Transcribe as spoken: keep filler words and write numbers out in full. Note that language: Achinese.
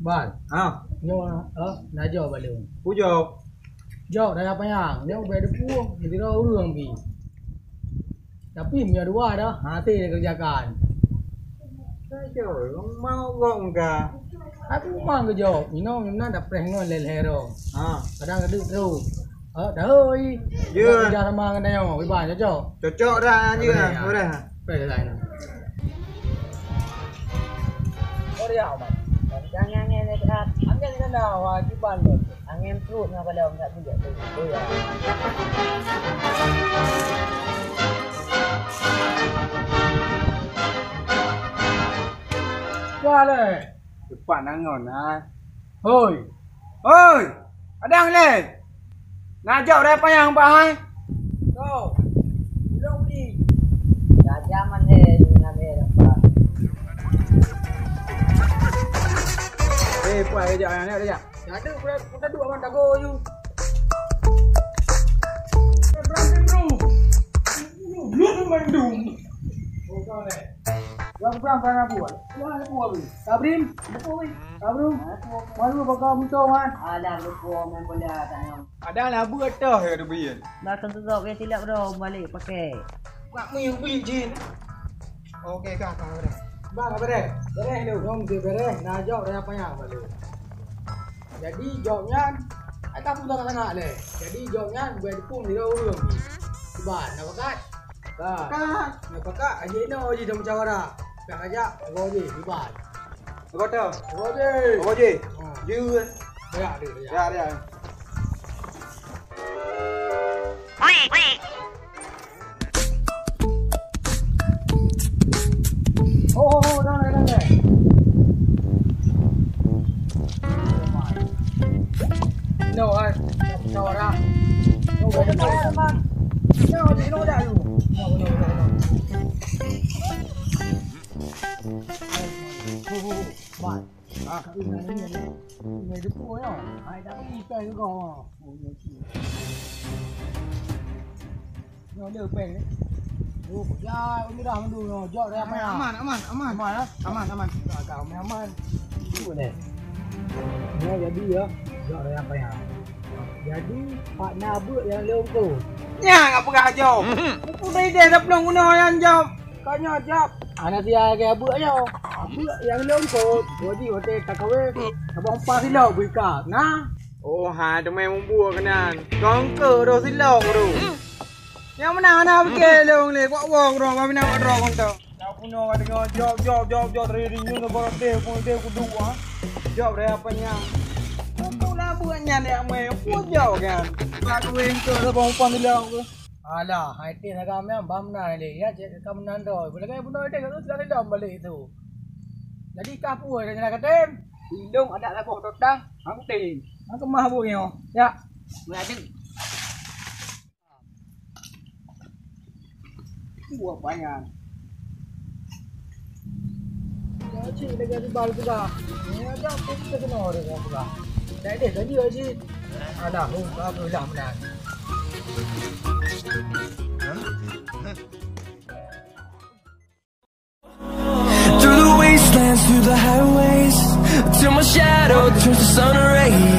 Bal. Ha. Nyoe, eh, na jok bak lôn. Peue jok? Jok dara panyang. Nyoe ubé deupue, sidroe ureueng pih. Tapi meunyoe dua dah, hase dikerjakan. Ka jok, mau gong ka. Aku mang geujok. Inong nyang na dapreh ngon lhèe-lhèe droe. Ha. Kadang keudeuk trok. Oh, dah, oi. Ya. Kerja sama ngon tanyoe, Iban, cocok? Cocok dah, Haji, boleh, ah, ya. Boleh, ah. Boleh dah, ini. Oh, ya, Bang. Jangan angin, ya, Bang. Angin kena, wah, Iban, ya. Angin perut nak kalau tak bijak tu. Oh, ya. Wah, leh. Cepat nangon, ha. Hoi. Hoi. Adang lé. Na jok dara panyang bak hai. Ko. Ulôn di. Raja mandé, mandé apa? Eh, puai jak, jak, jak. Jadi, udah, udah dua mandang go, you. Berantem, bro. Lu mandum. Oh, kau leh. Wah, peugah barang aku, wah. Wah, aku, wah, weh. Kabrim, aku, weh. Kabrim, malu baka muntong, ah. Alah, lupa main bola, tak nyam. Ada lah, buat dah, ya, dia beri. Dah tentu tak, ya, silap dah, balik pakai. Mak mu yang beli, Jin. Okey, kah, kah, bereh. Bang, bereh. Bereh, lu. Dong, dia bereh. Nah, jawab, bereh apa yang, balik. Jadi, jawab nyan, ai ka peugah sangat leh. Jadi, jawab nyan, buat dukung dia ureueng ni. Iban, nak pakat? Ka. Ka. Nak pakat, aja ino je dah musyawarah. Nak ajak, gua je, Iban. Gua tu. Gua je. Gua je. Ha. Dia. Ya, dia, dia. Ya, dia. Ho, ho, ho, dah leh, dah leh. No, ai, no, dah. No, dah, dah. No, dah, dah. No, no, no, no. Ho, ho, ho. Mat. Ah. Kat rumah ni, ni. Ni depan ya. Hai, tak pergi ikan juga. Oh, ya, cik. Ni ada peng ni. Oh, ya, ini dah mandum ni. Jok dah apa ya? Aman, aman, aman. Aman, ah? Aman, aman. Tak, tak, aman, aman. Itu boleh. Ya, jadi ya. Jok dah apa ya? Jadi, pak na beuk yang leueng ko. Nya, ngapa gak jawab? Aku dah ide dah belum guna yang jawab. Kau nyoe jawab. Ana sia ke abeuk nyoe. Abeuk nyang lôn kot. Jadi watèe ka kawé, abang pa silop bui ka. Nah. Oh, ha, teumé mubuek keunan. Kong keu ro silop ro. Nyang meunan hana pike lôn lé, kok wong ro, ba mina ro konto. Nak punoe ka deungoe jawab, jawab, jawab, jawab dari rinyu nang baro deh, pun deh kudu ah. Jawab dari apa nyang. Kok labu nyan dek mé, ku jawab kan. Ka kawé keu abang pa silop. Alah, hai teh agam nyan bak meunan lé. Ya, cit ka meunan doi. Beulagèe bunoe teh ka sila dendam balik tu. Jadi ka peue ka nyang ka tem? Indong adak lagoh totang, hang tem. Hang keumah bu nyoe. Ya. Meulaju. Buah panjang. Ya, cik, lagèe Iban peugah. Ni aja aku kita kena orang peugah. Dah deh, tadi aja. Alah, oh, alhamdulillah menang. Through the wastelands, through the highways, till my shadow turns to sun rays.